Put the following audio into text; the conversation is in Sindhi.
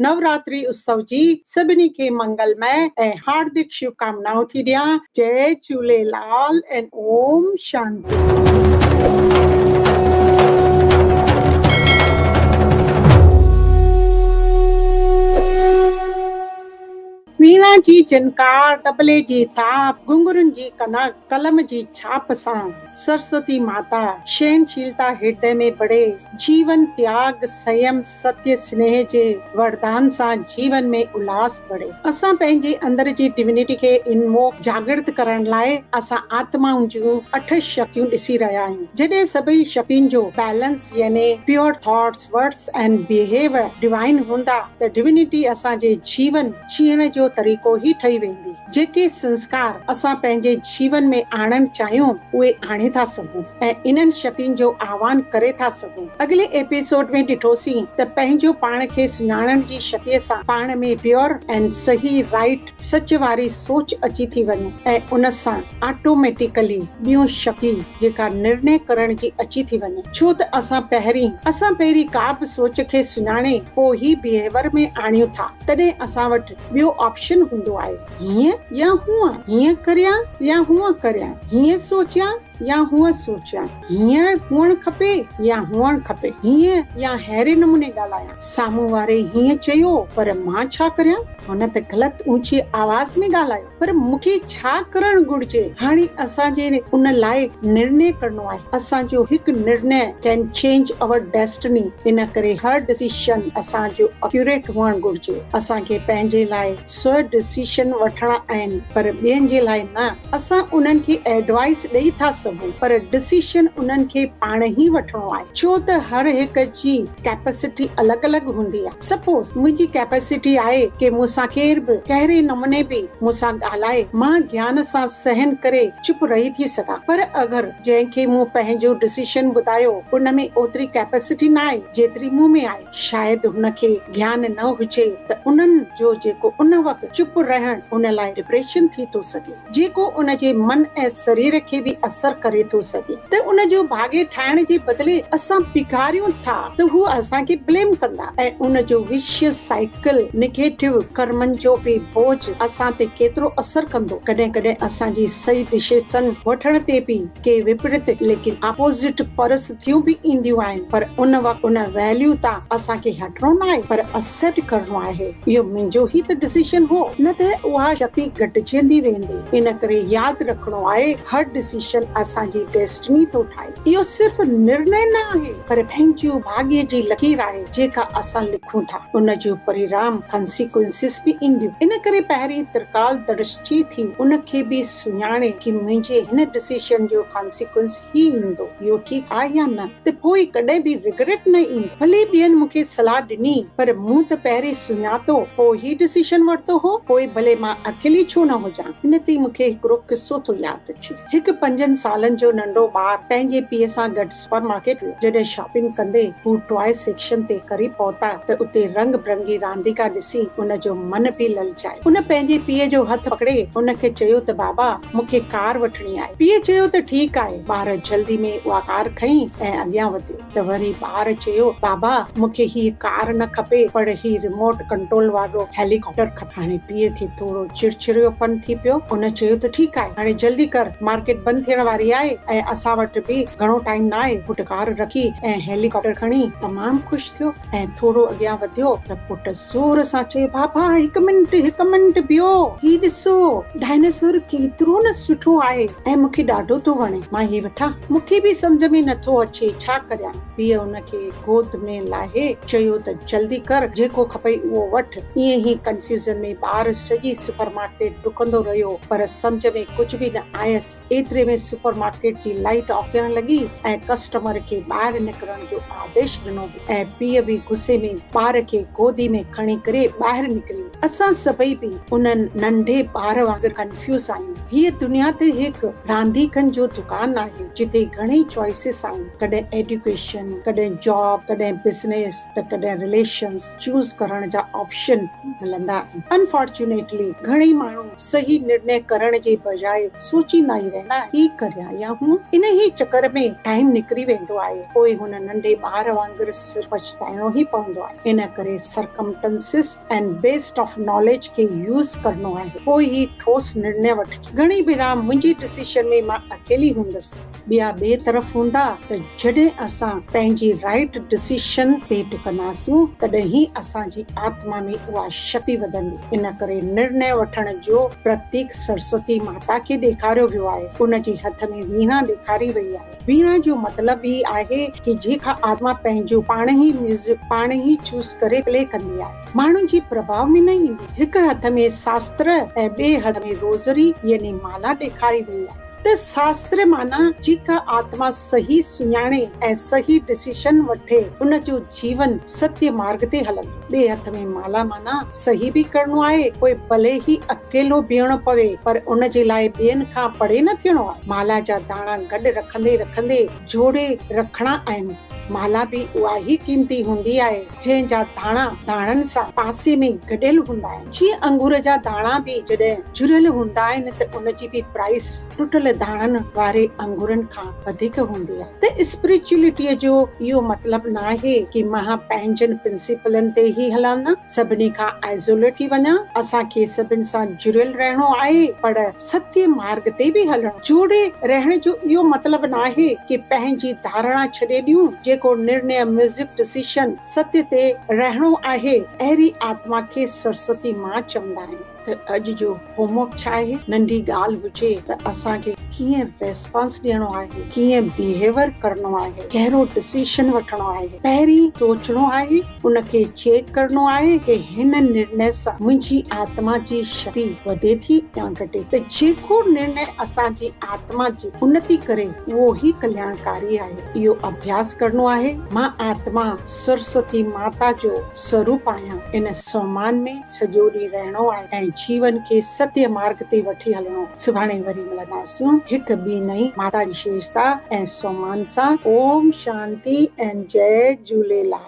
نوراتري اتسو جي سڀني کي منگلمئي ۽ هاردڪ شڀڪامنائون ٿي ڏيان. جئي جهوليلال ۽ اوم شانتي. ويڻا جي جنڪار، طبلي جي ٿاپ، گهنگهرن جي ڪنڪ، قلم جي ڇاپ سان سرسوتي ماتا شهنشيلتا هردي ۾ بڙهي، جيون تياڳ، سنيم، ستيه، سنيهه جي وردان سان جيون ۾ الهاس بڙهي. اسان پنهنجي اندر جي ڊوينٽي کي انووڪ، جاڳرت، ڪرڻ لاء اسان آتمائن جون اٺ شڪتيون ڏسي رهيا آهيون. جڏهن سڀئي شڪتين جو بيلنس يعني pure thoughts, words ۽ behaviour divine هوندا ته ڊوينٽي اسان جي جيون جيئڻ جو طريقو ئي ٺهي ويندي. جيڪي سنسڪار اسان پنهنجي جيون ۾ آڻڻ چاهيون اهي آڻي ٿا سگهون ۽ انهن شڪتين جو آهوان ڪري ٿا سگهون. اڳلي ايپيسوڊ ۾ ڏٺوسين ته پنهنجو پاڻ کي سڃاڻڻ جي شڪتي سان پاڻ ۾ پيور ۽ صحيح رائيٽ سچ واري سوچ اچي ٿي وڃي ۽ ان سان آٽوميٽيڪلي ٻيون شڪتي جيڪا نرني ڪرڻ جي اچي ٿي وڃي ڇو ته اسان پهرين اسان پهرين ڪا به سوچ کي سڃاڻي پو ئي بيهيور ۾ آڻيون ٿا تڏهن اسان وٽ ٻيو آپشن هوندو آهي هيئن يا هونئن هيئن ڪريان يا هونئن ڪريان هيئن سوچيان يا هونئن سوچيان هينئر هئڻ کپي يا هئڻ کپي هيئن يا ههڙي نموني ڳالهايان سامهون واري هيئن چيو پر مان ڇا ڪريان هن ته غلط اونچي آواز ۾ ڳالهايو پر مون کي ڇا ڪرڻ گهرجي؟ هاڻي اسان جي ان لاء نرني ڪرڻو آهي. اسان جو هڪ نرني ڪين چينج اور ڊيسٽني. ان ڪري هر ڊسيشن اسان جو اڪيوريٽ هئڻ گهرجي. اسان کي پنهنجي لاء سو ڊسيشن وٺڻا آهن پر ٻين جي لاء نه. اسان انهن کي ايڊوائيس ڏئي ٿا سگهون پر ڊسيشن انهن کي پاڻ ئي وٺڻو آهي. ڇو ته هر هڪ جي ڪيپسٽي الڳ الڳ هوندي آهي. سپوز منهنجي ڪيپسٽي آهي ڪي مون سان ڪير به ڪهڙي نموني به مون سان ڳالهائي مان گيان سان سهن ڪري چپ رهي ٿي سگهان پر اگر جنهن کي مون پنهنجو ڊسيشن ٻڌايو ان ۾ اوتري ڪيپسٽي ناهي جيتري مون ۾ آهي شايد هن کي گيان نه هجي ته انهن جو جيڪو ان وقت چپ رهڻ ان لاء ڊپريشن ٿي ٿو سگهي. جيڪو ان جي من ۽ سرير کي به اثر ڪري ٿو سگهي ته ان جو ڀاڳي ٺاهڻ جي بدلي اسان پڪاريون ٿا ته هو اسان کي بليم ڪندا ۽ ان جو وشيس سائيڪل، نگيٽو ڪرمن جو به بوجهه اسان تي ڪيترو اثر ڪندو. ڪڏهن ڪڏهن اسان جي صحيح ڊشيسن وٺڻ تي به ڪي وپريت ليڪن اپوزٽ پرسٿيون به اينديون آهن پر ان وقت ان ويليو تان اسان کي هٽڻو ناهي پر اسيپٽ ڪرڻو آهي اهو منهنجو ئي ته ڊسيشن هو نه ته اها شڪتي گهٽجندي ويندي ان ڪري ياد رکڻو آهي هر ڊسيشن اسان جي ڊيسٽني ٿو ٺاهي اهو صرف نرني نه آهي پر پنهنجو ڀاڳي جي لڪير آهي جيڪا اسان لکون ٿا ان جو پريرام Consequences به اينديون ان ڪري پهرين ترڪال درشٽي ٿي ان کي به سڃاڻي ڪي منهنجي هن ڊسيشن جو ڪانسيڪوئنس هي ايندو، اهو ٺيڪ آهي يا نه ته پوء ڪڏهن به رگريٽ نه ايندو. ڀلي ٻين مون کي صلاح ڏني پر مون ته پهرين سڃاتو پوء هي ڊسيشن ورتو هو، پوء ڀلي مان اڪيلي ڇو نه هجان. هن تي مون کي هڪڙو قصو ٿو ياد اچي. هڪ پنجن سالن جو ننڍو ٻار پنهنجي پيء سان گڏ سپر مارڪيٽ ويو. جڏهن شاپنگ ڪندي هو ٽواء سيڪشن تي قريب پهتا ته اتي رنگ برنگي رانديڪا ڏسي هن جو من پي للچايو. هن پنهنجي پيء جو هٿ پڪڙي هن کي چيو ته بابا مون کي ڪار وٺڻي آهي. پيء چيو ته ٺيڪ آهي. ٻار جلدي ۾ اها ڪار کنئي ۽ اڳيان وڌيو ته وري ٻار چيو بابا مون کي هيء ڪار نه کپي پر هي ريموٽ ڪنٽرول وارو هيليڪاپٽر کپي. هاڻي پيء کي ٿورو چرچريوپن ٿي پيو. هن چيو ته ٺيڪ آهي هاڻي جلدي ڪر مارڪيٽ بند ٿيڻ واري آهي ۽ اسان وٽ به گهڻو ٽائيم نه آهي. پٽ ڪار رکي ۽ هيليڪاپٽر کڻي تمام خوش ٿيو ۽ ٿورو اڳيان وڌيو ته پٽ زور سان چيو، بابا هڪ منٽ، هڪ منٽ بيهو، هي ڏسو ڊائناسور ڪيترو نه سٺو آهي ۽ مون کي ڏاڍو ٿو وڻي، مان هي وٺان؟ مون کي به سمجهه ۾ نه ٿو اچي ڇا ڪريان؟ پيء هن کي گود ۾ لاهي چيو ته جلدي ڪر، جيڪو کپئي اهو وٺ. ائين ئي ڪنفيوزن ۾ ٻار سڄي سپر مارڪيٽ ڊڪندو رهيو پر سمجهه ۾ ڪجهه به نه آيس. ايتري ۾ سپر مارڪيٽ جي لائيٽ آف ٿيڻ لڳي ۽ ڪسٽمر کي ٻاهر نڪرڻ جو آديش ڏنو ويو. ۽ پيء به غصي ۾ ٻار کي گودي ۾ کڻي ڪري ٻاهر نڪري نڪري ويو. اسان سڀئي به انهن ننڍي ٻار وانگر ڪنفيوز آهيون. هيء دنيا ته هڪ رانديڪن جو دڪان آهي، جتي گهڻئي چوائسز آهن، ڪڏهن ايڊيوڪيشن، ڪڏهن جاب، ڪڏهن بزنيس ته ڪڏهن رليشنز چوز ڪرڻ جا آپشن ملندا آهن. انفارچونيٽلي گهڻئي ماڻهو صحيح نرني ڪرڻ جي بجاء سوچيندا ئي رهندا آهن، هي ڪريان يا هون؟ انهيء چڪر ۾ ٽائيم نڪري ويندو آهي، پوء هن ننڍي ٻار وانگر صرف پڇتائڻو ئي پوندو آهي. ان ڪري سرڪمٽنسز ۽ بيسٽ آف ناليج کي يوز ڪرڻو آهي پوء ئي ٺوس نرني وٺجي. گهڻي ڀيرا منهنجي ڊسيشن ۾ مان اڪيلي هوندس ٻيا ٻئي طرف هوندا ته جڏهن اسان پنهنجي رائيٽ ڊسيشن تي ٽڪنداسون تڏهن ئي اسان جي آتما ۾ اها شڪتي وڌندي ان ڪري نرني وٺڻ جو پرتيڪ سرسوتي ماتا کي ڏيکاريو ويو آهي ان جي هٿ ۾ ويڻا ڏيکاري وئي آهي. ويڻا جو مطلب ئي آهي ڪي جيڪا آتما پنهنجو پاڻ ئي ميوزڪ پاڻ ئي چوز ڪري پلي ڪندي آهي. ماڻهن جي پرڀاء ۾ نه ايندي. هڪ هٿ ۾ ساستر ۽ ٻئي هٿ ۾ روزري يعني مالا ڏيکاري وئي آهي ته ساستر معنيٰ جيڪا آتما صحيح سڃاڻي ۽ صحيح ڊسيشن وٺي ان جو جيون ستيه مارگ تي هلندو. ٻئي هٿ ۾ مالا معنيٰ صحيح به ڪرڻو آهي پوء ڀلي ئي اڪيلو بيهڻو پوي پر ان جي لاء ٻين کان پري نه ٿيڻو آهي. مالا جا داڻا گڏ رکندي رکندي جوڙي رکڻا آهن. مالا به اها ئي قيمتي هوندي آهي جنهن جا داڻا داڻن سان پاسي ۾ گڏيل هوندا آهن. جيئن انگور جا داڻا به جڏهن جڙيل هوندا آهن ته ان جي به پرائيس ٽٽل داڻن واري انگورن کان وڌيڪ هوندي آهي. ته اسپريچوئلٽيء جو اهو مطلب ناهي ڪي مان پنهنجن پرنسپلن تي ئي هلان، سڀني کان آئسوليٽ ٿي وڃان، اسان کي سڀن سان جڙيل رهڻو آهي پر ستيه مارگ تي به هلڻو. جڙي رهڻ جو اهو مطلب ناهي ڪي پنهنجي ڌارڻا ڇڏي ڏيون، جيڪو نرنيه ميوزڪ ڊسيشن ستيه تي رهڻو آهي، اهڙي آتما کي سرسوتي مان چوندا آهن. ته اڄ جو هوم ورڪ ڇا آهي؟ ننڍي ڳالهه هجي ته اسان کي ڪيئن ريسپانس ڏيڻو آهي، ڪيئن بيهيور ڪرڻو آهي، ڪهڙو ڊسيشن وٺڻو آهي، پهرين سوچڻو آهي، ان کي چيڪ ڪرڻو آهي ڪي هن نرني سان منهنجي آتما جي شڪتي وڌي ٿي يا گهٽي ته جيڪو نرني اسان جي آتما جي انتي ڪري اهو ئي ڪلياڻڪاري آهي. اهو اڀياس ڪرڻو آهي. مان آتما سرسوتي ماتا جو سوروپ آهيان. ان سومان ۾ سڄو ڏينهن رهڻو آهي ۽ جيون کي ستيه مارگ تي وٺي هلڻو آهي. سڀاڻي وري ملنداسون هڪ ٻي نئين ماتا جي شيشتا ۽ سومان سان. اوم شانتي ۽ جئي جهوليلال.